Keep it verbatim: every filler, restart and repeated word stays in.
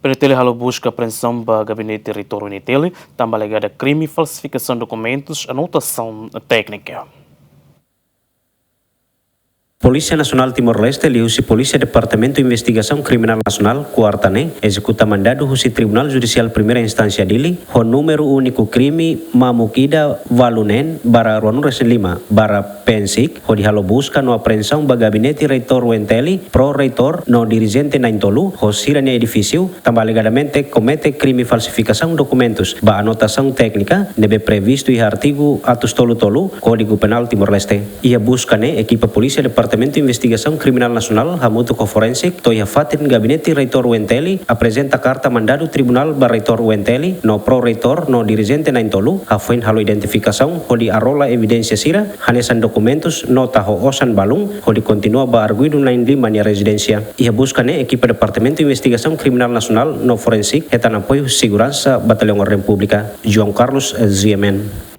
PDTL halo buska apreensaun ba gabinete reitór UNTL, tanba alegada krime falsifikasaun dokumentus, anotasaun téknika. Polísia Nasionál Timor-Leste liuhusi Polísia Departamentu Investigasaun Kriminál Nasionál, kuarta ne'e, ezekuta mandadu husi Tribunál Judisiál Primeira Instánsia Dili, ho númeru úniku krime mamuk ida ualu neen barra ruanulu-resin-lima barra PNSIK, hodi halo buska no apreensaun ba gabinete reitór UNTL, pró-reitór no dirijente na'in-tolu, ho sira-nia edifísiu, tanba alegadamente komete krime falsifikasaun dokumentus ba anotasaun téknika ne'ebé previstu iha artigu atus tolu tolu Kódigu Penál Timor-Leste. Iha buska ne'e, ekipa polísia Departamentu Investigasaun Kriminál Nasionál hamutuk ho forénsik to'o iha fatin gabinete reitór UNTL, aprezenta karta mandadu tribunál ba reitór UNTL no pró-reitór no dirijente na'in-tolu, hafoin halo identifikasaun hodi arrola evidénsia sira, hanesan dokumentus, nota ho osan balun, hodi kontinua ba arguidu na'in-lima nia rezidénsia. Iha buska ne'e, ekipa Departamentu Investigasaun Kriminál Nasionál no Forénsik hetan apoiu seguransa Batallaun Orden Públika. João Carlos, GMN.